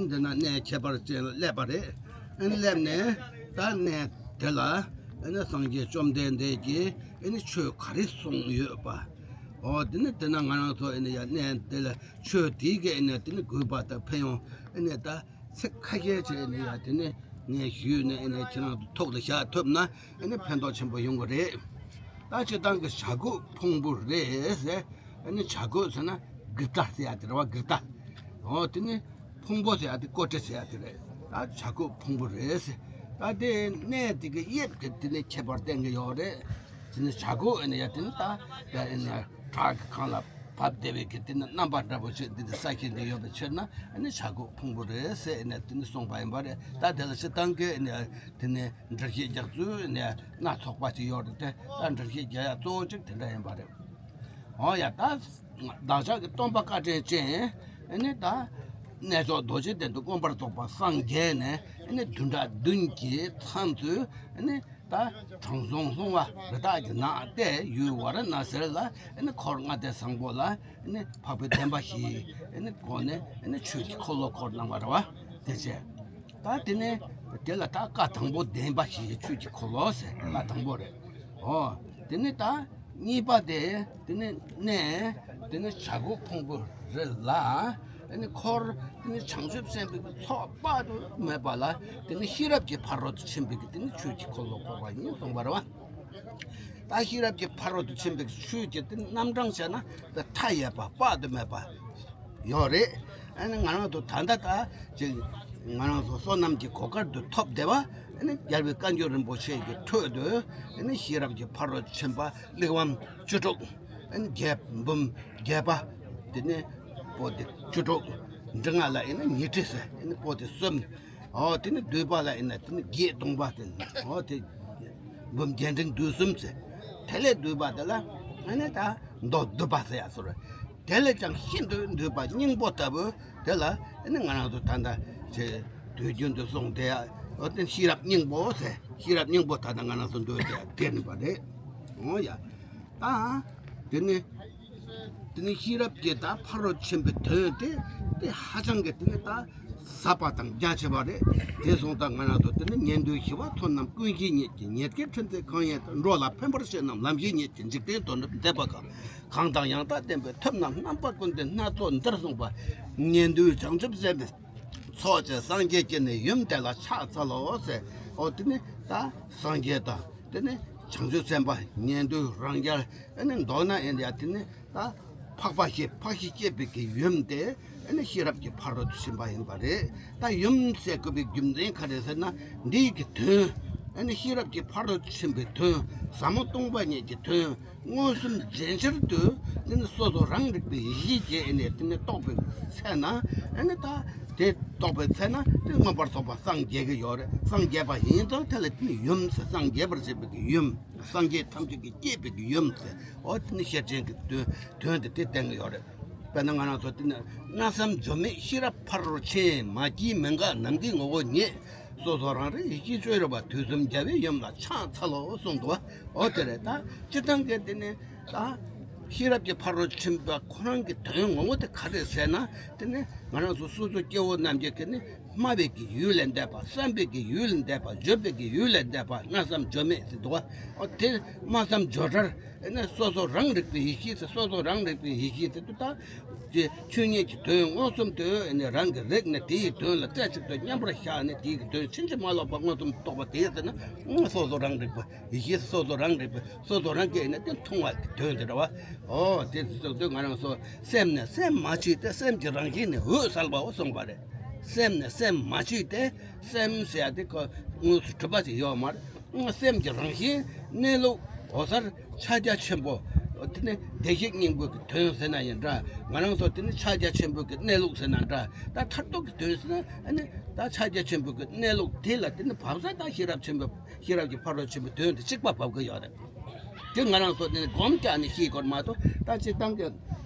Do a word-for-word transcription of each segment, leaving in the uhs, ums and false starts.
འདི་ན་གནས་ཁྱད་པར་ཅན་ལ་སླེབས་པ་རེད། ཨ་ནི་སླེབས་ནས་ད་གནས་དེ་ལ་ཨ་ནི་སངས་རྒྱས་བཅོམ་ལྡན་འདས་ཀྱིས་ཨ་ནི་ཆོས་ག་རེ་གསུངས་ཡོད་པ། འོ་དེ་ནི་དེ་ན་ང་རང་ཚོ་ཨ་ནི་ཡ་གནས་དེ་ལ་ཆོས་དེའི་གི་ཨ་ནི་དེ་ནི་དགོས་པ་དང་ཕན་ཡོན་ཨ་ནི་ད་ཚིག་ཁ་ཤས་ཅིག་ཨ་ནི་ཡ་དེ་ནི་ངས་ཞུས་ནས་ཨ་ནི་ཁྱེད་རང་ཚོ་ཐུགས་ལ་བཞག་ཐུབ་ན་ཨ་ནི་ཕན་ཐོགས་ཆེན་པོ་ཡོང་གི་རེད། ད་སྤྱིར་བཏང་གི་བྱ་རྒོད་ཕུང་པོ་རེད་ཟེར། ཨ་ནི་བྱ་རྒོད་ཟེར་ན་གི་ཏ་ཟེར་ཡ་དེ་རེད་བ། གི་ཏ། འོ་དེ་ནི་ཕུང་པོ་ཟེར་ཡ་དེ་ཀོ་ཏི་ཟེར་ཡ་དེ་རེད། ད་བྱ་རྒོད་ཕུང་པོ་རེད་ཟེར། ད་དེ་གནས་དེ་གི་དབྱིབས་ཀྱི་དེ་ནི་ཁྱད་པར་བསྟན་གི་ཡོད་རེད། དེ་ནི་བྱ་རྒོད་ཨ་ནི་ཡ་དེ་ནི་ད་ད་ཨ་ནི་བྲག་གི་སྒང་ལ་བབས་བསྡད་པའི་གི་དེ་ནི་རྣམ་པ་འདྲ་པོ་ཞིག་འདི་དེ་ས་ཞིག་འདི་ཡོད་པའི་ཕྱིར་ན་ཨ་ནི་བྱ་རྒོད་ཕུང་པོ་རེད་ཟེར་ཨ་ནི་དེ་ནི་གསུངས་པ་ཡིན་པ་རེད། ད་དེ་ལ་སྤྱིར་བཏང་གི་ཨ་ནི་དེ་ནི་འགྲེལ་བཤད་རྒྱག་ཚུལ་ནས་སྣ་ཚོགས་པ་ཅིག་ཡོད་རེད་དེ། ད་འགྲེལ་བཤད་རྒྱག་ཡ་གཙོ་བོ་གཅིག་དེ་འདྲ་ཡིན་པ་རེད། འོ་ཡ། ད་བདག་ཅག་གི་སྟོན་པ་བཀའ་དྲིན་ཅན་ཨ་ནི་ད་གནས་མཆོག་རྡོ་རྗེ་གདན་དུ་མངོན་པར་རྫོགས་པར་སངས་རྒྱས་ནས་ཨ་ནི་བདུན་ཕྲག་བདུན་གྱི་མཚམས་སུ་ཨ་ནི་ད་དྲང་སྲོང་ལྷུང་བ་རི་དྭགས་ཀྱི་ནགས་ཏེ་ཡུལ་ཝཱ་ར་ཎ་སིར་ལ་ཨ་ནི་འཁོར་ལྔ་སྡེ་བཟང་པོ་ལ་ཨ་ནི་འཕགས་པའི་བདེན་པ་བཞིའི་ཨ་ནི་སྒོ་ནས་ཨ་ནི་ཆོས་ཀྱི་འཁོར་ལོ་བསྐོར་གནང་བ་རེད་བ། དེ་བྱས། ད་དེ་ནས་དེ་ལ་ད་བཀའ་དང་པོ་བདེན་པ་བཞིའི་ཆོས་ཀྱི་འཁོར་ལོ་ཟེར། བཀའ་དང་པོ་རེད། འོ། དེ་ནས་ད་གཉིས་པ་དེ་དེ་ནས་གནས་དེ་ནས་བྱ་རྒོད་ཕུང་པོ་རེད་ལ། དེ་ནས་འཁོར་དེ་ནས་བྱང་ཆུབ་སེམས་དཔའི་ཚོགས་དཔག་ཏུ་མེད་པ་ལ་དེ་ནས་ཤེས་རབ་ཀྱི་ཕ་རོལ་ཏུ་ཕྱིན་པའི་དེ་ནས་ཆོས་ཀྱི་འཁོར་ལོ་བསྐོར་བ་ཡིན་གསུངས་པ་རེད་བ། ད་ཤེས་རབ་ཀྱི་ཕ་རོལ་ཏུ་ཕྱིན་པའི་ཆོས་ཀྱི་དེ་རྣམ་གྲངས་བྱས་ན་དེ་མཐའ་ཡས་པ་དཔག་ཏུ་མེད་པ་ཡོད་རེད། ཨ་ནི་ང་རང་ཚོ་ད་ལྟ་ད་ཅིག་ང་རང་ཚོ་བསོད་ནམས་ཀྱི་གོ་སྐབས་དེ་ཐོབ་བསྡད་པ། ཨ་ནི་རྒྱལ་བའི་བཀའ་འགྱུར་རིན་པོ་ཆེ་གི་ཁྲོད་དུ་ཨ་ནི་ཤེས་རབ་ཀྱི་ཕ་རོལ་ཏུ་ཕྱིན་པ་གླེགས་བམ་བཅུ་དྲུག་ཨ་ནི་རྒྱས་འབུམ་རྒྱས་པ། དེ་ནས་པོ་ཏི་བཅུ་དྲུག་འབྲི་ལྔ་ལ་ཨ་ནི་ཉི་ཁྲི་ཟེར། ཨ་ནི་པོ་ཏི་གསུམ། ཨོ་དེ་ནི་བསྡུས་པ་ལ་ཨེ་ན་དེ་ནི་བརྒྱད་སྟོང་པ་དེ་ནི་ཨོ་དེ་འབུམ་རྒྱས་འབྲིང་བསྡུས་གསུམ་ཟེར། དེ་ལས་བསྡུས་པ་དེ་ལ་ཨེ་ན་ད་མདོ་བསྡུས་པ་ཟེར་ཡ་སོ་རེད། དེ་ལས་ཀྱང་ཤིན་ཏུ་བསྡུས་པ་སྙིང་པོ་ལྟ་བུ་དེ་ལ་ཨེ་ན་ང་རང་ཚོ་ད་ལྟ་ཆེ་དུས་རྒྱུན་དུ་གསུངས་དེ་ཨོ་དེ་ཤེས་རབ་སྙིང་པོ་ཟེར། ཤེས་རབ་སྙིང་པོ་ད་ལྟ་ང་རང་ཚོ་འདོད་དེ་དེ་ནི་པ་རེད། ཨོ་ཡ། ད། དེ་ནི། དེ་ནི་ཤེས་རབ་ཀྱི་ད་ཕ་རོལ་ཕྱིན་པའི་དོན་དེ། དེ་ཧ་ཅང་གི་དེ་ནི་ད། ཟབ་པ་དང་རྒྱ་ཆེ་བ་རེད། དེ་སོང་ཙང་ང་རང་ཚོ་དེ་ནི་ཉན་ཐོས་ཞི་བ་འཚོལ་རྣམས་ཀུན་གཞིའི་གཉེར་གྱིས། ཉེར་སྐྱེས་ཕྲིན་ཚེ་གང་ཡིན་དང་། འགྲོ་ལ་ཕན་པར་བྱེད་རྣམས་ལམ་བཞིའི་གཉེར་གྱིས། འཇིག་རྟེན་དོན་གྲུབ་མཛད་པ་གང་། གང་དང་ཡང་དག་བསྟན་པའི་ཐབས་རྣམས། རྣམ་པ་ཀུན་ཏུ་སྣ་ཚོགས་འདིར་གསུངས་པ། ཉན་ཐོས་བྱང་ཆུབ་སེམས་དཔའི་ཚོགས་ཀྱི་སངས་རྒྱས་ཀྱི་ནི་ཡུམ་དེ་ལ་ཕྱག་འཚལ་ལོ་ཟེར། འོ་དེ་ནི་ད་སངས་རྒྱས་དང་། དེ་ནི་བྱང་ཆུབ་སེམས་དཔའ་ཉན་ཐོས་རང་རྒྱལ། ཨ་ནི་མདོར་ན་ཨེ་འདི་ཡ་དེ་ནི་ད་འཕགས་པ་བཞི་འཕགས་བཞི་བསྐྱེད་པའི་གི་ཡུམ་དེ་ཨ་ནི་ཤེས་རབ་ཀྱི་ཕ་རོལ་ཏུ་ཕྱིན་པ་ཡིན་པ་རེད། ད་ཡུམ་ཟེར་དགོས་པའི་རྒྱུ་མཚན་ག་རེ་ཟེར་ན། འདིའི་གི་དོན་ཨ་ནི་ཤེས་རབ་ཀྱི་ཕ་རོལ་ཏུ་ཕྱིན་པའི་དོན་ཟབ་མོ་སྟོང་པ་ཉིད་ཀྱི་དོན་མངོན་སུམ་འཇལ་ཕྱིར་དུ་དེ་ནི་སོ་སོ་རང་རིག་པའི་ཡེ་ཤེས་ཀྱིས་ཨ་ནི་དེ་ནི་རྟོགས་པའི་ཚེ་ན་ཨ་ནི་ད། དེ་རྟོགས་པའི་ཚེ་ན་དེ་མངོན་པར་རྫོགས་པར་སངས་རྒྱས་ཀྱི་ཡོད་རེད། སངས་རྒྱས་པ་ཡིན་ཙང་དེ་ལ་དེ་ནི་ཡུམ་ཟེར། སངས་རྒྱས་པར་བྱེད་པའི་གི་ཡུམ། སངས་རྒྱས་ཐམས་ཅད་ཀྱིས་བསྐྱེད་པའི་གི་ཡུམ་ཟེར། འོ་དེ་ནི་ཤེར་ཕྱིན་གྱི་དོན་དོན་དེ་དེ་བསྟན་གྱི་ཡོད་རེད། དཔེར་ན་ང་རང་ཚོ་དེ་ནི་སྔ་བསམ་འགྱུར་མེད་ཤེས་རབ་ཕ་རོལ་ཕྱིན། མ་སྐྱེས་མི་འགག་ནམ་མཁའི་ངོ་བོ་ཉིད། སོ་སོ་རང་རིག་ཡེ་ཤེས་སྤྱོད་རིག་པ། དུས་གསུམ་རྒྱལ་བའི་ཡུམ་ལ་ཕྱག་འཚལ་ལོ་གསུངས་འདུག་བ། འོ་དེ་རེད། ད་སྤྱིར་བཏང་གི་དེ་ནི་ད་ཤེས་རབ་ཀྱི་ཕ་རོལ་ཕྱིན་པ་ཁོ་རང་གི་དོན་ངོ་བོ་དེ་ག་རེ་ཟེར་ན། དེ་ནི་ང་རང་ཚོ་སོ་སོ་སྐྱེ་བོ་རྣམས་ཀྱི་གི་ནི་སྨྲ་བའི་གི་ཡུལ་ལས་འདས་པ། བསམ་པའི་གི་ཡུལ་ལས་འདས་པ། བརྗོད་པའི་གི་ཡུལ་ལས་འདས་པ། སྔ་བསམ་འགྱུར་མེད་ཟེར་འདུག་བ། འོ་དེ་སྔ་བསམ་བརྗོད་བྲལ་ནི་སོ་སོ་རང་རིག་པའི་ཡེ་ཤེས་ཟེར། སོ་སོ་རང་རིག་པའི་ཡེ་ཤེས་ཟེར་དུས་ད། དེ་ཆོས་ཉིད་ཀྱི་དོན་མངོན་སུམ་དུ་ནི་རང་གི་རིག་ནས་དེའི་དོན་ལ་རྩེ་གཅིག་ཏུ་མཉམ་པར་བཞག་ནས་དེའི་གི་དོན་ཕྱིན་ཅི་མ་ལོག་པར་མངོན་སུམ་དུ་རྟོགས་པ་དེ་ཟེར་ན། སོ་སོ་རང་རིག་པ། ཡེ་ཤེས་སོ་སོ་རང་རིག་པ། སོ་སོ་རང་གིས་ནི་དེ་མཐོང་བ་གི་དོན་དེ་འདྲ་བ། འོ་དེ་སོ་སོ་ང་རང་ཚོ་སེམས་ནི་སེམས་མ་མཆིས་ཏེ། སེམས་ཀྱི་རང་བཞིན་ནི་འོད་གསལ་བའོ་གསུངས་པ་རེད། སེམས་ནི་སེམས་མ་མཆིས་ཏེ། སེམས་ཟེར་ཡ་དེ་ཁོ་དངོས་སུ་གྲུབ་པ་ཅིག་ཡོད་མ་རེད། སེམས་ཀྱི་རང་བཞིན་གནས་ལུགས་འོད་གསལ་ཕྱག་རྒྱ་ཆེན་པོ། དེ་ནི་བདེ་གཤེགས་སྙིང་པོ་གི་དོན་ཟེར་ན་ཡང་འདྲ། ང་རང་ཚོ་དེ་ནི་ཕྱག་རྒྱ་ཆེན་པོ་གི་གནས་ལུགས་ཟེར་ན་འདྲ། ད་མཐར་ཐུག་གི་དོན་ཟེར་ན་ཨ་ནི་ད་ཕྱག་རྒྱ་ཆེན་པོ་གི་གནས་ལུགས་དེ་ལ་དེ་ནི་བབས་ས་ད་ཤེས་རབ་ཆེན་པོ། ཤེས་རབ་ཀྱི་ཕ་རོལ་ཕྱིན་པའི་དོན་དེ་གཅིག་པ་བབས་ཀྱི་ཡོད་རེད། དེ་ང་རང་ཚོ་དེ་ནི་སྒོམ་རྒྱག་ནས་ཤེས་དགོས་མ་གཏོགས། ད་སྤྱིར་བཏང་གི་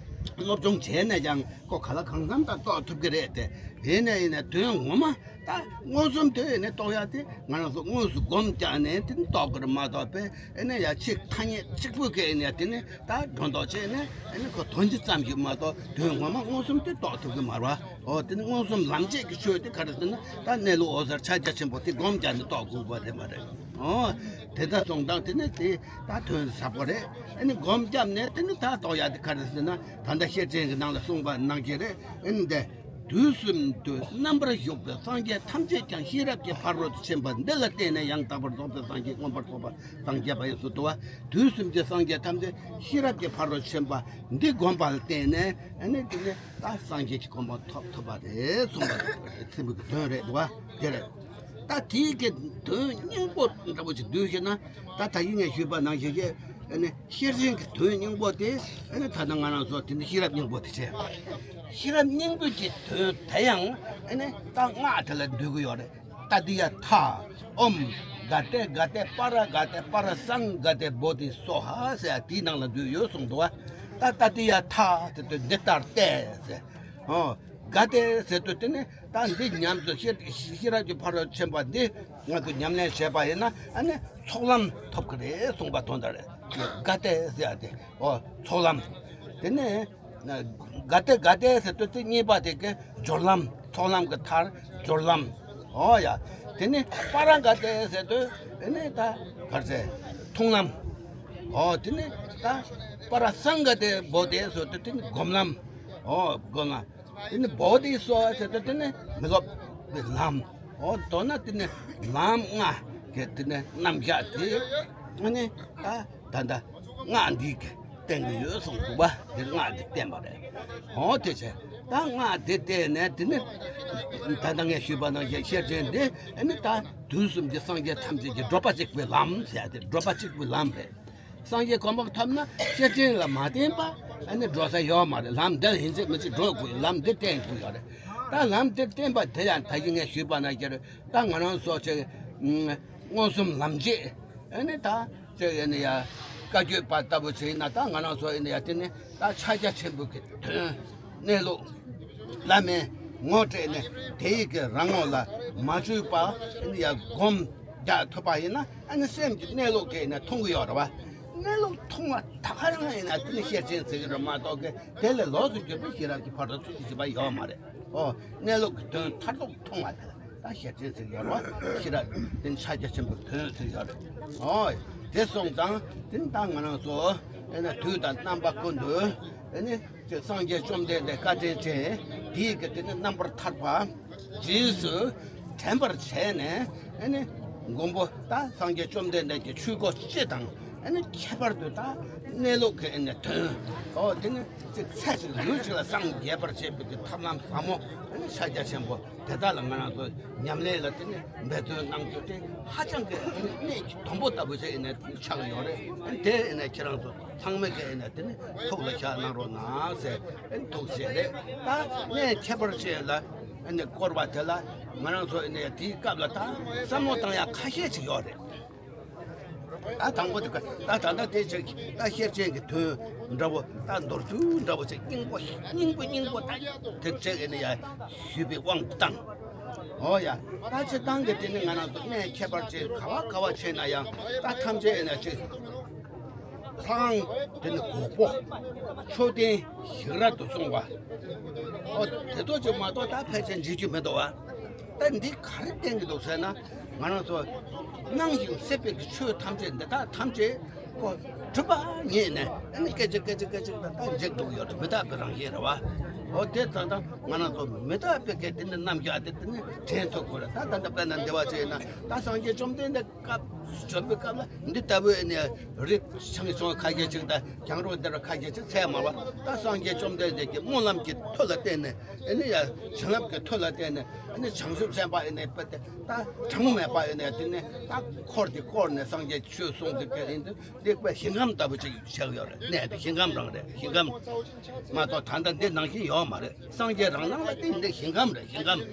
སློབ་སྦྱོང་བྱས་ནས་ཀྱང་ཁོ་ག་ལ་གང་འཚམ་ད་རྟོགས་ཐུབ་ཀྱི་རེད་དེ། དེ་ནས་ཡིན་ན་དོན་ངོ་མ་ ད་མངོན་སུམ་དེ་ནས་རྟོགས་ཡ་དེ་ང་རང་ཚོ་དངོས་སུ་སྒོམ་རྒྱག་ནས་དེ་ནི་རྟོགས་ཀྱི་རེད་མ་གཏོགས་པས། ཨེ་ནས་ཡ་ཆེས་ཐ་སྙད་གཅིག་པུ་གིས་ཨེ་ནས་ཡ་དེ་ནས་ད་སྒྲོ་འདོགས་བྱས་ནས་ཨེ་ནས་ཁོ་དོན་སྤྱི་ཙམ་ཞིག་མ་གཏོགས་དོན་ངོ་མ་མངོན་སུམ་དེ་རྟོགས་ཐུབ་ཀྱི་མ་རེད་བ། འོ་དེ་ནི་མངོན་སུམ་ལམ་བྱེད་ཀྱི་ཆོས་དེ་ག་རེ་ཟེར་ན། ད་གནས་ལུགས་འོད་གསལ་ཕྱག་རྒྱ་ཆེན་པོ་དེ་སྒོམ་རྒྱག་ནས་རྟོགས་དགོས་པ་རེད་མ་རེད། འོ་དེ་ལྟར་སོང་ཙང་དེ་ནི་དེ་ད་དོན་ཟབ་པོ་རེད། ཨེ་ནི་སྒོམ་བརྒྱབ་ནས་དེ་ནི་ད་རྟོགས་ཡ་དེ་ག་རེ་ཟེར་ན། ད་ལྟ་ཤེར་ཕྱིན་གྱི་ནང་ལ་གསུངས་པ་ནང་བཞིན་རེད། ཨེ་ནི་འདི། དུས་གསུམ་དུ་རྣམ་པར་བཞུགས་པའི་སངས་རྒྱས་ཐམས་ཅད་ཀྱང་ཤེས་རབ་ཀྱི་ཕ་རོལ་ཏུ་ཕྱིན་པ་འདི་ལ་བརྟེན་ནས་ཡང་དག་པར་རྫོགས་པའི་སངས་རྒྱས་མངོན་པར་རྫོགས་པར་སངས་རྒྱས་པ་ཡིན་ཟེར་དུས། དུས་གསུམ་གྱི་སངས་རྒྱས་ཐམས་ཅད་ཤེས་རབ་ཀྱི་ཕ་རོལ་ཏུ་ཕྱིན་པ་འདི་བསྒོམས་པ་ལ་བརྟེན་ནས་ཨ་ནི་དེ་ནས་ད་སངས་རྒྱས་ཀྱི་གོ་འཕང་ཐོབ་ཐུབ་པ་རེད་གསུངས་པ་རེད། ཚིག་གི་དོན་རེད་འདུག་བ། དེ་རེད། ད་དེའི་གི་དོན་སྙིང་པོ་འདྲ་པོ་ཅིག་བསྡུས་ཤེ་ན། ད་ད་ཡིན་ངས་ཞུས་པ་ནང་བཞིན་གྱི་ཨ་ནི་ཤེར་ཕྱིན་གྱི་དོན་སྙིང་པོ་དེ་ཨ་ནི་ད་ལྟ་ང་རང་ཚོ་དེ་ནི་ཤེས་རབ་སྙིང་པོ་དེ་བྱས། ཤེས་རབ་སྙིང་པོའི་གི་དོན་དེ་ཡང་ཨ་ནི་ད་སྔགས་དེ་ལ་འདུས་ཀྱི་ཡོད་རེད། ཏ་ཏི་ཡ་ཐ། ཨོཾ་ག་ཏེ་ག་ཏེ་པ་ར་ག་ཏེ་པ་ར་སཾ་ག་ཏེ་བོ་དྷི་སྭཱ་ཧཱ་ཟེར་ཡ་དེའི་ནང་ལ་འདུས་ཡོད་གསུངས་འདུག་བ། ད་ཏ་ཏི་ཡ་ཐ་ཟེར་དུས་འདི་ལྟར་ཏེ་ཟེར། ཨོ། ག་ཏེ་ཟེར་དུས་དེ་ནི་ད་འདི་ཉམས་སུ་ཤེས་ཤེས་རབ་ཀྱི་ཕ་རོལ་ཕྱིན་པ་འདི་ང་ཚོ་ཉམས་ལེན་བྱས་པ་ཡིན་ན་ཨ་ནི་ཚོགས་ལམ་ཐོབ་ཀྱི་རེད་གསུངས་པ་དོན་དག་རེད། ག་ཏེ་ཟེར་ཡ་དེ་ཨོ་ཚོགས་ལམ། དེ་ནས་ག་ཏེ་ག་ཏེ་ཟེར་དུས་དེ་གཉིས་པ་དེ་གི་སྦྱོར་ལམ། ཚོགས་ལམ་གྱི་མཐར་སྦྱོར་ལམ། ཨོ་ཡ། དེ་ནས་པ་ར་ག་ཏེ་ཟེར་དུས་དེ་ནས་ད་ག་རེ་ཟེར། མཐོང་ལམ། ཨོ་དེ་ནས་ད་པ་ར་སཾ་ག་ཏེ་བོ་དྷི་ཟེར་དུས་དེ་ནས་སྒོམ་ལམ། ཨོ་སྒོམ་ལམ། དེ་ནས་བོ་དྷི་སྭཱ་ཧཱ་ཟེར་དུས་དེ་ནས་མི་སློབ་པའི་ལམ། འོ་མདོར་ན་དེ་ནི་ལམ་ལྔ་གི་དེ་ནི་རྣམ་གཞག་དེ་ཨ་ནི་ད་ད་ལྟ་སྔགས་འདི་གི་བསྟན་གྱི་ཡོད་གསུངས་འདུག་བ། འདི་སྔགས་འདི་བསྟན་པ་རེད། འོ་དེ་བྱས་ད་སྔགས་འདི་བསྟན་ནས་དེ་ནི་ད་ལྟ་ངས་ཞུས་པ་ནང་བཞིན་ཤེར་ཕྱིན་འདི་ཨ་ནི་ད་དུས་གསུམ་གྱི་སངས་རྒྱས་ཐམས་ཅད་ཀྱི་བགྲོད་པ་གཅིག་པའི་ལམ་ཟེར་ཡ་དེ་བགྲོད་པ་གཅིག་པའི་ལམ་རེད། སངས་རྒྱས་གོ་འཕང་ཐོབ་ན་ཤེར་ཕྱིན་ལ་མ་བརྟེན་པ་ཨ་ནི་འགྲོ་ས་ཡོད་མ་རེད། ལམ་འདི་ལ་ཡིན་གཅིག་མིན་གཅིག་འགྲོ་དགོས། ལམ་འདི་བསྟེན་དགོས་ཡོད་རེད། ད་ལམ་འདི་བསྟེན་པ་དེ་ཡང་ད་གིན་ངས་ཞུས་པ་ནང་བཞིན་ད་ང་རང་ཚོ་ཅིག་མངོན་སུམ་ལམ་བྱེད་ཨ་ནི་ད་ཅིག་ཨ་ནི་ཡ་བཀའ་བརྒྱུད་པ་ལྟ་བུ་བྱས་ན་ད་ང་རང་ཚོ་ཨ་ནི་ཡ་དེ་ནི་ད་ཕྱག་རྒྱ་ཆེན་པོ་གི་དོན་གནས་ལུགས་བླ་མའི་ངོ་སྤྲད་ནས་དེ་ཡི་གི་རང་ངོ་ལ་མ་བཅོས་པ་ཨ་ནི་ཡ་སྒོམ་རྒྱག་ཐུབ་པ་ཡིན་ན་ཨ་ནི་སེམས་ཀྱི་གནས་ལུགས་དེ་ནི་མཐོང་གི་ཡོད་རེད་བ། གནས་ལུགས་མཐོང་བ་ད་ག་རང་ཡིན་ན་དེ་ནི་ཤེར་ཕྱིན་ཟེར་གི་རེད་མ་གཏོགས་གི་དེ་ལས་ལོགས་སུ་གྱུར་པའི་ཤེས་རབ་ཀྱི་ཕ་རོལ་ཏུ་ཕྱིན་པ་ཡོད་མ་རེད། ཨོ་གནས་ལུགས་ཀྱི་དོན་མཐར་ཐུག་མཐོང་བ་དེ་ལ་ད་ཤེར་ཕྱིན་ཟེར་གི་ཡོད་རེད་བ། ཤེས་རབ་དེ་ནི་ཕྱག་རྒྱ་ཆེན་པོའི་དོན་ཟེར་གི་ཡོད་རེད། ཨོ་དེ་སོང་ཙང་དེ་ནི་ད་ང་རང་ཚོ་ཨེ་ནི་དུས་དང་རྣམ་པ་ཀུན་ཏུ་ཨེ་ནི་སངས་རྒྱས་བཅོམ་ལྡན་འདས་བཀའ་དྲིན་ཅན་དེའི་གི་དེ་ནི་རྣམ་པར་ཐར་པ། རྗེས་སུ་དྲན་པར་བྱས་ནས་ཨ་ནི་མགོན་པོ་ད་སངས་རྒྱས་བཅོམ་ལྡན་འདས་ཀྱི་ཆོས་སྐོར་སྤྱི་དང་ཨ་ནི་ཁྱད་པར་དུ་ད་གནས་ལུགས་ཀྱི་ཨ་ནི་དོན། ཨོ་དེ་ནི་ཅིག་ཚད་ཅིག་ལུས་ཅིག་ལ་སངས་རྒྱས་པར་བྱེད་པའི་གི་ཐབས་ལམ་ཟབ་མོ་ཨ་ནི་ཕྱག་རྒྱ་ཆེན་པོ་དེ་དག་ལ་ང་རང་ཚོ་ཉམས་ལེན་ལ་དེ་ནི་འབད་བརྩོན་གནང་རྒྱུ་དེ་ཧ་ཅང་གི་ཨ་ནི་གནད་ཀྱི་དོན་པོ་ལྟ་བུ་ཞིག་ཨ་ནི་ཆགས་ཡོད་རེད། ཨ་ནི་དེ་ཨ་ནི་ཁྱེད་རང་ཚོ་ཚང་མས་ཀྱི་ཨ་ནི་དེ་ནི་ཐུགས་ལ་བཞག་གནང་རོགས་གནང་ཟེར་ཨ་ནི་ཐུགས་བཞེས་རེད། ད་གནད་ཁྱད་པར་ཅན་ལ། ཨ་ནི་བསྐོར་བ་དེ་ལ་ང་རང་ཚོ་ཨ་ནི་དེའི་སྐབས་ལ་ད་བསམ་བློ་བཏང་ཡ་ཁ་ཤས་ཅིག་ཡོད་རེད། ད་དང་པོ་དེ་ཀ་ད་ད་ལྟ་དེ་ཅིག་ད་ཤེར་ཕྱིན་གྱི་དོན་འདྲ་བོ་ད་མདོར་བསྡུས་འདྲ་བོ་ཅིག་སྙིང་པོ་སྙིང་པོ་སྙིང་པོ་ད་དེ་ཅིག་ཨ་ནི་ཡ་ཞུས་པའི་དབང་དུ་བཏང་། འོ་ཡ། ད་སྤྱིར་བཏང་གི་དེ་ནི་ང་རང་ཚོ་གནད་ཁྱད་པར་ཅན་ག་བ་ག་བ་ཕྱེ་ན་ཡང་ད་ཐམས་ཅད་ཨ་ནི་ཅིག་ལྷའང་དེ་ནི་གོག་པོ། མཆོད་རྟེན་ཞིག་རལ་དུ་སོང་བ། ཨོ་དེ་ཚོ་ཅིག་མ་གཏོགས་ད་ཕལ་ཆེར་འཇིག་རྒྱུ་མི་འདུག་བ། ད་འདི་ག་རེ་བསྟན་གྱི་འདུག་ཟེར་ན། ང་རང་ཚོ་སྣང་ཞིང་སྲིད་པའི་གི་ཆོས་ཐམས་ཅད་འདི་དག་ཐམས་ཅད་ཁོ་གྲུབ་པ་ཉིད་ནས་ཨ་ནི་སྐད་ཅིག་སྐད་ཅིག་སྐད་ཅིག་ད་ད་འཇིག་འགྲོ་གི་ཡོད་རེད། མི་རྟག་པའི་རང་བཞིན་རེད་བ། ཨོ་དེ་ད་ད་ང་རང་ཚོ་མི་རྟག་པའི་གི་དེ་ནི་རྣམ་གཞག་དེ་དེ་ནི་དྲན་ཐུབ་དགོས་རེད། ད་ད་ད་དཔེར་ན་འདི་བ་བྱས་ན་ད་སངས་རྒྱས་བཅོམ་ལྡན་འདས། སྐབས་བྱོན་པའི་སྐབས་ལ་འདི་ལྟ་བུའི་ཨ་ནི་རིགས་ཆུང་ཆུང་ཁ་ཤས་ཅིག་དང་གྱང་རོ་འདི་རུ་ཁ་ཤས་ཅིག་ཚད་མ་བ། ད་སངས་རྒྱས་བཅོམ་ལྡན་འདས་ཀྱི་སྨོན་ལམ་གྱི་མཐུ་ལ་བརྟེན་ནས་ཨ་ནི་ཡ་བྱིན་རླབས་ཀྱི་མཐུ་ལ་བརྟེན་ནས་ཨ་ནི་བྱང་ཆུབ་སེམས་དཔའ་ཨ་ནི་དཔེ་དེ་ད་གྲངས་མེད་པ་ཨ་ནི་དེ་ནི་ད་འཁོར་གྱིས་བསྐོར་ནས་སངས་རྒྱས་ཆོས་གསུངས་ཏེ་དེ་ཡིན་དུས་འདི་དཔེ་ཞིང་ཁམས་ལྟ་བུ་ཅིག་བཞག་ཡོད་རེད། གནས་དེ་ཞིང་ཁམས་རང་རེད། ཞིང་ཁམས་མ་གཏོགས་ད་ལྟ་འདི་ནང་བཞིན་ཡོད་མ་རེད། སངས་རྒྱས་རང་སྣང་ལ་བརྟེན་འདི་ཞིང་ཁམས་རེད། ཞིང་ཁམས་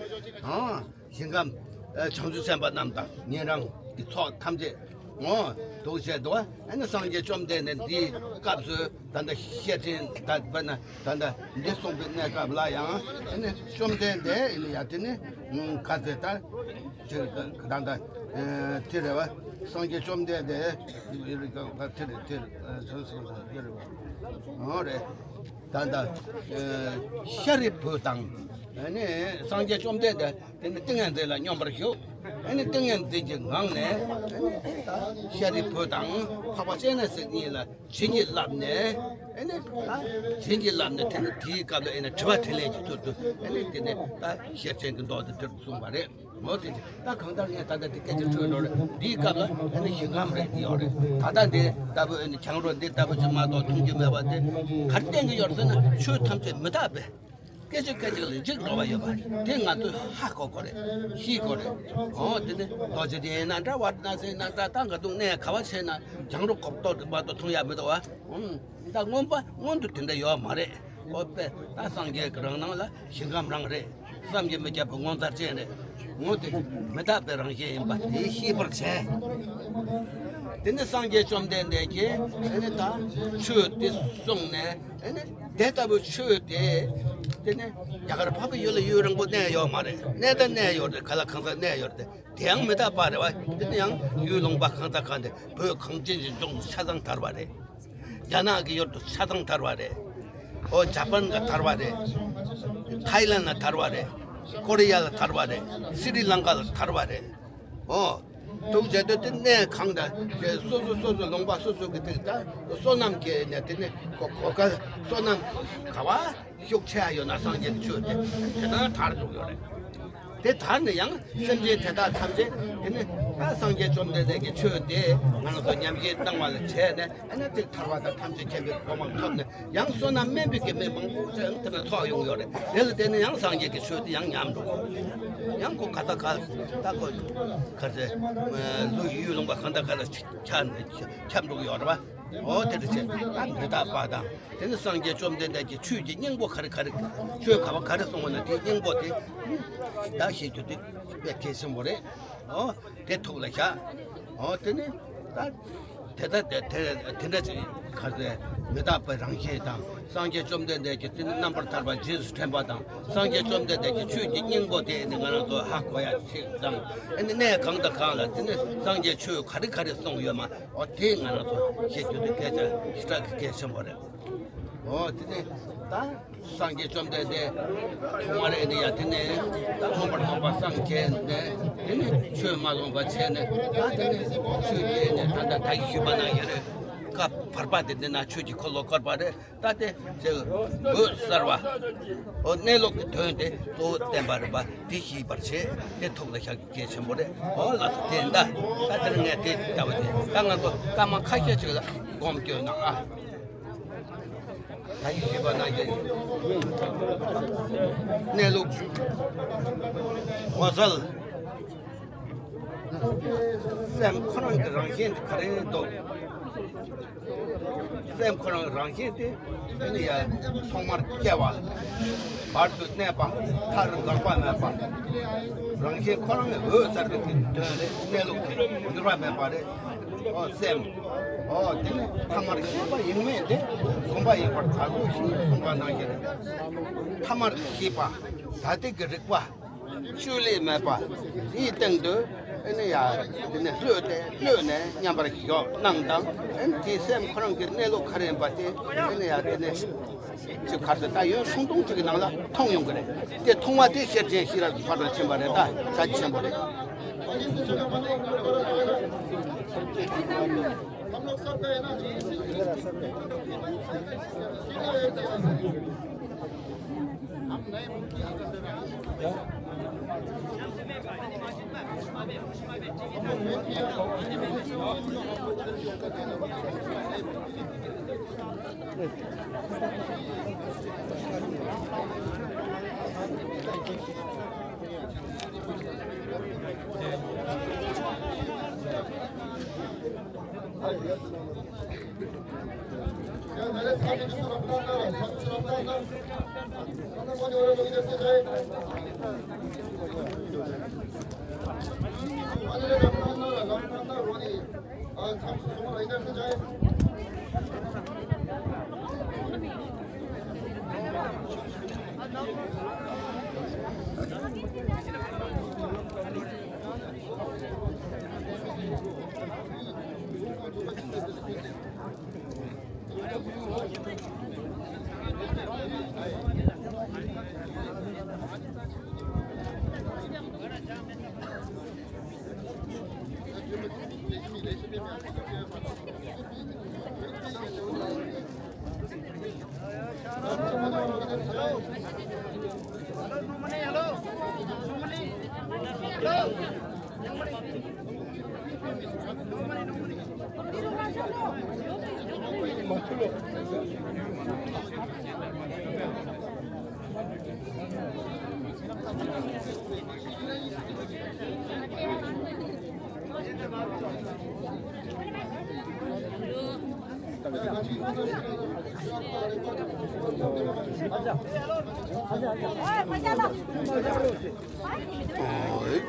ཨང་། ཞིང་ཁམས། བྱང་ཆུབ་སེམས་དཔའ་རྣམས་དང་ཉན་རང་གི་ཚོགས་ཐམས་ཅད། འོ། འདུག་བྱས་འདུག་ཨ་ནི་སངས་རྒྱས་བཅོམ་ལྡན་འདས་འདིའི་སྐབས་སུ་ད་ལྟ་ཤེར་ཕྱིན་ད་ལྟ་ན་ད་ལྟ་འདི་གསུངས་པའི་གནས་སྐབས་ལ་ཡང་ཨ་ནི་བཅོམ་ལྡན་འདས་ཨ་ནི་ཡ་དེ་ནི་ག་ཚོད་ད་ཅིག་ད་ལྟ་དེ་རེད་བ། སངས་རྒྱས་བཅོམ་ལྡན་འདས་དེ་རེད་དེ་རེད་ཨོ་རེད། ད་ལྟ་ཤཱ་རིའི་བུ་དང་ཨ་ནི་སངས་རྒྱས་བཅོམ་ལྡན་འདས། དེ་ནི་ཏིང་ངེ་འཛིན་ལ་སྙོམས་པར་ཞུགས། ཨ་ནི་ཏིང་ངེ་འཛིན་གྱི་ངང་ནས་ཨ་ནི་ཤཱ་རིའི་བུ་དང་འཕགས་པ་སྤྱན་རས་གཟིགས་གཉིས་ལ་བྱིན་གྱིས་བརླབས་ནས་ཨ་ནི་ད་བྱིན་གྱིས་བརླབས་ནས་དེ་ནི་དེའི་སྐབས་ལ་ཨ་ནི་དྲི་བ་དྲིས་ལན་གྱི་ཚུལ་དུ་ཨ་ནི་དེ་ནི་ད་ཤེར་ཕྱིན་གྱི་མདོ་དེ་དེར་གསུངས་པ་རེད། འོ་དེ་ད་གང་ལྟར་ངས་ད་ལྟ་དེ་སྐད་ཆ་འཕྲོས་འགྲོ་རེད། འདིའི་སྐབས་ལ་ཨ་ནི་ཞིང་ཁམས་རེད་ཡོད་རེད། ད་ལྟ་འདི་ལྟ་བུ་ཨ་ནི་གྱང་རོ་འདི་ལྟ་བུ་ཅིག་མ་གཏོགས་མཐོང་རྒྱུ་མེད་པ་དེ་ག་རེ་བསྟན་གྱི་ཡོད་རེད་ཟེར་ན་ཆོས་ཐམས་ཅད་མི་རྟག་པས། སྐད་ཅིག་སྐད་ཅིག་ལ་འཇིག་འགྲོ་བ་ཡོད་པ་དེ་ང་ཚོས་ཧ་གོ་དགོས་རེད། ཤེས་དགོས་རེད། འོ་དེ་ནི་རྡོ་རྗེ་གདན་ཡིན་ན་འདྲ་ཝཱ་ར་ཎ་སི་ཡིན་ན་འདྲ་ད་ང་ཚོ་གནས་ག་བ་བྱས་ན་གྱང་རོ་གོག་ཏོག་མ་གཏོགས་མཐོང་ཡ་མི་འདུག་བ། ད་མངོན་པ་མངོན་དུ་དེ་འདྲ་ཡོད་མ་རེད། འོ་དཔེ་ད་སངས་རྒྱས་ཀྱི་རང་སྣང་ལ་ཞིང་ཁམས་རང་རེད། བསམ་གྱིས་མི་ཁྱབ་པའི་ངོ་མཚར་ཅན་རེད། ངོ་དེ་མི་རྟག་པའི་རང་བཞིན་ཡིན་པ་དེ་ཤེས་པར་བྱས། དེ་ནི་སངས་རྒྱས་བཅོམ་ལྡན་འདས་ཀྱིས་ཨ་ནི་ད་ཆོས་དེ་གསུངས་ནས་ཨ་ནི་དེ་ལྟ་བུའི་ཆོས་དེ་དེ་ནི་རྒྱ་གར་འཕགས་པའི་ཡུལ་ལ་ཡུན་རིང་པོ་གནས་ཡོད་མ་རེད། གནས་ད་གནས་ཡོད་རེད། ག་ལ་གང་ཟག་གནས་ཡོད་རེད། དེ་ཡང་མི་རྟག་པ་རེད་བ། དེ་ནི་ཡང་ཡུལ་ལུང་པ་གང་ཟག་གང་དེ་བོད་གངས་ཅན་གྱི་ལྗོངས་སུ་ཆ་ཚང་དར་བ་རེད། རྒྱ་ནག་གི་ཡུལ་དུ་ཆ་ཚང་དར་བ་རེད། ཨོ་ཇ་པན་ལ་དར་བ་རེད། ཐའི་ལན་ལ་དར་བ་རེད། ཀོ་རི་ཡ་ལ་དར་བ་རེད། སི་རི་ལང་ཀ་ལ་དར་བ་རེད། ཨོ་ཐུགས་རྗེ་དུ་དེ་གནས་གང་དང་དེ་སོ་སོ་སོ་སོ་ལུང་པ་སོ་སོ་གི་དེ་ད་བསོད་ནམས་ཀྱི་ནས་དེ་ནས་གོ་གོ་ག་བསོད་ནམས་ག་བ། ཤུགས་ཆེ་ཡོད་ན་སངས་རྒྱས་ཀྱི་ཆོས་དེ་དེ་ལྟར་དར་འགྲོ་གི་ཡོད་རེད། དེ་དར་ནས་ཡང་སེམས་ཅན་དེ་དག་ཐམས་ཅད་དེ་ནི་ད་སངས་རྒྱས་བཅོམ་ལྡན་འདས་ཀྱི་ཆོས་དེ་ང་རང་ཚོ་ཉམས་བཞེས་བཏང་བ་ལ་བྱས་ནས་ཨ་ནི་ཚིག་ཐར་བ་དང་ཐམས་ཅད་མཁྱེན་པའི་གོ་འཕང་ཐོབ་ནས་ཡང་བསོད་ནམས་དམན་པའི་གི་མི་མང་པོ་ཅིག་དེ་ནས་ཚོགས་ཡོང་གི་ཡོད་རེད། དེ་ལ་བརྟེན་ནས་ཡང་སངས་རྒྱས་ཀྱི་ཆོས་དེ་ཡང་ཉམས་འགྲོ་གི་ཡོད་རེད། ཡང་ཁོ་ག་ད་ག་ད་ཁོ་ག་ཚེ་ལུས་ཡུལ་ལུང་པ་གང་ད་ག་ལ་ཁྱབ་ཁྱབ་འགྲོ་གི་ཡོད་རེད་བ། འོ་དེ་འདྲ་བྱས་ད་མི་རྟག་པ་དང་། དེ་ནི་སངས་རྒྱས་བཅོམ་ལྡན་འདས་ཀྱི་ཆོས་ཀྱི་སྙིང་པོ་ག་རེ་ག་རེ། ཆོས་ག་བ་ག་རེ་གསུངས་པ་ན་དེའི་སྙིང་པོ་དེ་ད་ཤེས་རྒྱུ་དེ་དཔེ་གལ་ཆེན་པོ་རེད། འོ་དེ་ཐུགས་ལ་བཞག་འོ་དེ་ནི་ད་དེ་ལྟ་དེ་དེ་དེ་འདྲ་ཅིག་ག་རེ་མི་རྟག་པའི་རང་བཞིན་དང་སངས་རྒྱས་བཅོམ་ལྡན་འདས་ཀྱི་དེ་ནི་རྣམ་པར་ཐར་པ་རྗེས་སུ་དྲན་པ་དང་སངས་རྒྱས་བཅོམ་ལྡན་འདས་ཀྱི་ཆོས་ཀྱི་སྙིང་པོ་དེ་ནི་ང་རང་ཚོ་ཧ་གོ་ཡ་ཅིག་དང་ཨ་ནི་གནས་གང་དང་གང་ལ་དེ་ནི་སངས་རྒྱས་ཆོས་ག་རེ་ག་རེ་གསུངས་ཡོད་མ། འོ་དེ་ང་རང་ཚོ་ཤེས་རྒྱུ་དེ་སྐད་ཆ་ཞེ་དྲག་གི་གལ་ཆེན་པོ་རེད། འོ་དེ་ནས་ད་སངས་རྒྱས་བཅོམ་ལྡན་འདས་ཐོག་མར་ཨེ་ནི་ཡ་དེ་ནས་ད་མངོན་པར་རྫོགས་པར་སངས་རྒྱས་ནས་དེ་ནས་ཆོས་མ་ལོངས་པ་བྱས་ནས་ད་དེ་ནས་ཆོས་ཀྱི་ཨེ་ནས་ད་ལྟ་ད་ཞུས་པ་ན་ཡ་རེད། བཀའ་བར་པ་དེ་འདི་ན་ཆོས་ཀྱི་འཁོར་ལོ་བསྐོར་བ་རེད། ད་དེ་ཚེ་འོད་གསལ་བ། འོ་གནས་ལུགས་ཀྱི་དོན་དེ་གཙོ་བོ་བསྟན་པ་རེད་པ། དེ་ཤེས་པར་བྱེད། དེ་ཐུགས་ལ་བཞག་རྒྱུ་གལ་ཆེན་པོ་རེད། འོ་ལགས་སོ། དེ་འདྲ་ད་དེར་ངས་དེ་ལྟ་བུ་དེ་ད་ང་ཚོ་སྐར་མ་ཁ་ཤས་ཅིག་ལ་སྒོམ་སྐྱོད་གནང་ཨ། ད་ཡིན་ཞུས་པ་ན་ཡིན། གནས་ལུགས་འོད་གསལ། སེམས་ཁོ་རང་གི་རང་བཞིན་དེ་ག་རེ་འདུག་སེམས་ཁོ་རང་རང་བཞིན་དེ་ཨ་ནི་ཡ་ཐོག་མར་སྐྱེ་བ། བར་དུ་གནས་པ། མཐར་འགག་པ་མེད་པ། རང་བཞིན་ཁོ་རང་གི་འོད་གསལ་གྱི་དོན་རེད། གནས་ལུགས་དེ་འགྱུར་བ་མེད་པ་རེད། ཨོ་སེམས། ཨོ་དེ་ནི་ཐ་མར་ཤེས་པ་ཡེངས་མེད་དེ་སྒོམ་པ་ཡིན་པར་ག་ཟུག་ཞིག་གསུངས་པ་ནང་བཞིན་རེད། ཐ་མར་ཤེས་པ། ད་ལྟའི་གི་རིག་པ། བཅོས་ལས་མེད་པ། དེའི་སྟེང་དུ་ཨེ་ནི་ཡ། དེ་ནི་ལྷོད་དེ་གློད་ནས་མཉམ་པར་ཞོག་གནང་དང་། ཨེ་ནི་དེའི་སེམས་ཁོ་རང་གི་གནས་ལུགས་ག་རེ་ཡིན་པ་དེ་ཨེ་ནི་ཡ། དེ་ནི་ཅིག་གར་དུ་ད་ཡུན་ཐུང་ཐུང་ཅིག་གི་ནང་ལ་མཐོང་ཡོང་གི་རེད། དེ་མཐོང་བ་དེ་ཤེར་ཕྱིན་ཤེས་རབ་ཀྱི་ཕ་རོལ་ཕྱིན་པ་རེད། ད་ཆ་ཆེན་པོ་རེད།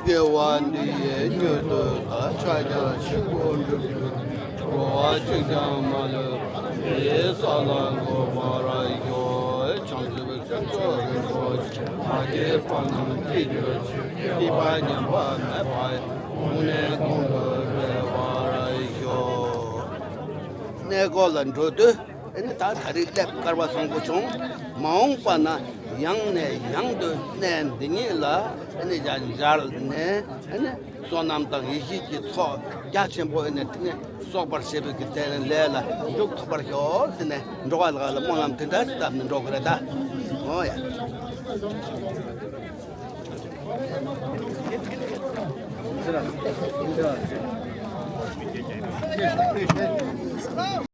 དགེ་བ་འདི་ཡིས་མྱུར་དུ་བདག་ཕྱག་རྒྱ་ཆེན་པོར་འགྲུབ་གྱུར། འགྲོ་བ་གཅིག་ཀྱང་མ་ལུས་པའི་ས་ལ་འགོད་པར་ཤོག། བྱང་ཆུབ་སེམས་མཆོག་རིན་པོ་ཆེ། བདག་གིས་བསོད་ནམས་ཀྱི་རྒྱུ་ཆེན་པོ་སྡིག་པ་ཉམས་པ་མེད་པ་ཡི་གོང་ནས་གོང་དུ་འཕེལ་བར་ཤོག། གནས་སྐོར་ལ་འགྲོ་དུས། ཨ་ནི་ད་ད་རེས་སླེབས་སྐལ་བ་བཟང་པོ་བྱུང་། མ་འོངས་པ་ན་ཡང་ནས་ཡང་དུ་གནས་འདི་ཉིད་ལ་ཨ་ནི་ཡང་མཇལ་ནས། ཨ་ནི་བསོད་ནམས་དང་ཡེ་ཤེས་ཀྱི་ཚོགས་རྒྱ་ཆེན་པོ་ཨ་ནི་དེ་ནས་གསོག་པར་བྱེད་པའི་གི་དེ་ནས་ལས་ལ་འཇུག་ཐུབ་པར་ཤོག་ཟེར་ནས། འགྲོ་བ་ལ་ལ་སྨོན་ལམ་དེ་འདྲ་ཞིག་བཏབ་ནས་འགྲོ་གི་རེད་ད། འོ་ཡ།